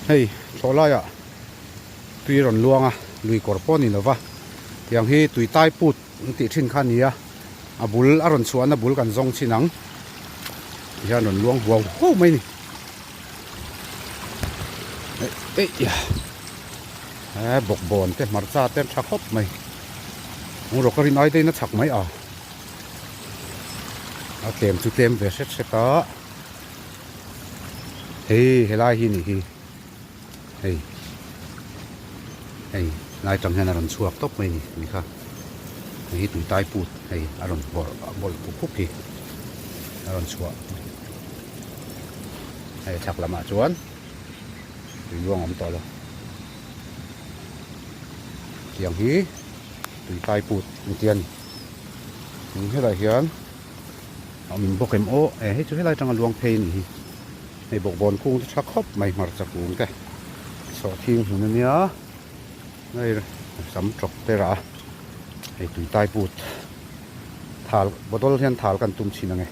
Hei thlawh laiah tui a rawn luang a, lui kawr pawh a ni lova, tiang hi tui tai put an tih thin kha a ni a, a bul a rawn chhuahna bul kan zawng chin ang tihian rawn luang huau huau mai a ni. He bawkbawn te hmarcha te an tha khawp mai, rawk a rin ai deuhin a chak mai a, a tlem chu tlem ve hret hret a. Hei helai hi nih hi hei hei lai tang hian a rawn chhuak tawp mai a ni tih kha hei hi tui tai put hei a rawn bawrh bawlh pup pup hi a rawn chhuah hei chhak lamah chuan tui luang a awm tawh lo tiang hi tui tai put an ti a ni helaiah hian. A awm bawk em aw e hei chu helai atanga luang phei a nih hi hei bawkbawn kung te tha khawp mai hmarcha kung te sawhthing hmun ania hei sam tawk te rah a hei tui tai put thal bottle hian thal kan tum thin ang e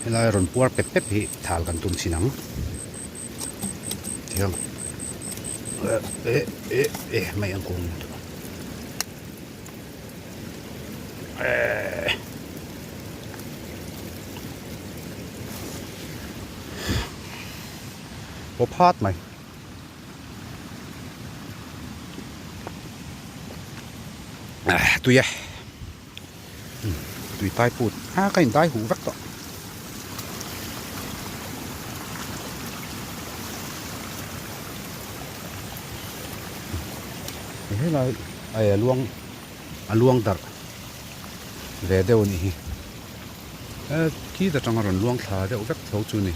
helai rawn puar pep pep hi thal kan tum thin ang tiang e e e mai ang kung. Aw phat mai. Tui e. Tui tai put. A ka in dai huh vek tawh. Helai ai a luang a luang darh ve deuh a nih hi. He khi ta tang a rawn luang thla deuh vek tho chu a ni.